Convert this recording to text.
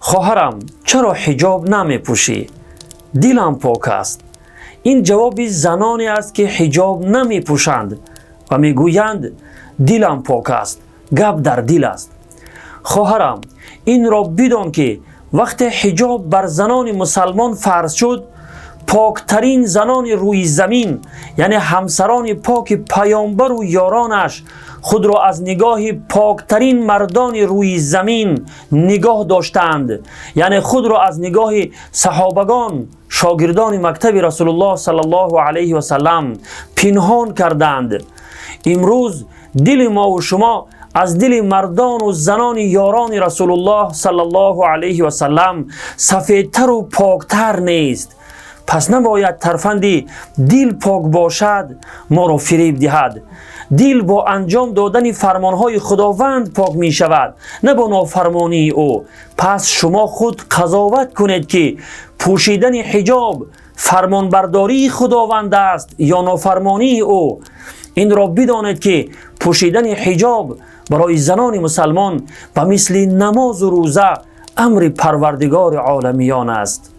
Хоҳарам, чаро ҳиҷоб намепӯшӣ? Дилам пок аст. Ин ҷавоби заноне аст, ки ҳиҷоб намепӯшанд ва мегӯянд: дилам пок аст, гап дар дил аст. Хоҳарам, инро бидон, ки вақте ҳиҷоб бар занони мусалмон фарз шуд, поктарин занони рӯи замин, яъне ҳамсарони поки паёмбару ёронаш, худро аз нигоҳи поктарин мардони рӯи замин нигоҳ доштанд, яъне худро аз нигоҳи саҳобагон, шогирдони мактаби Расулуллоҳ саллаллоҳу алайҳи васаллам пинҳон карданд. Имрӯз дили мову шумо аз дили мардону занони ёрони Расулуллоҳ саллаллоҳу алайҳи васаллам сафедтару поктар нест. Пас набояд тарфанди дил пок бошад моро фиреб диҳад. Дил бо анҷом додани фармонҳои Худованд пок мешавад, на бо нофармонии ӯ. Пас шумо худ қазоват кунед, ки пӯшидани ҳиҷоб фармонбардории Худованд аст ё нофармонии ӯ. Инро бидонед, ки пӯшидани ҳиҷоб барои занони мусалмон ба мисли намозу рӯза амри Парвардигори оламиён аст.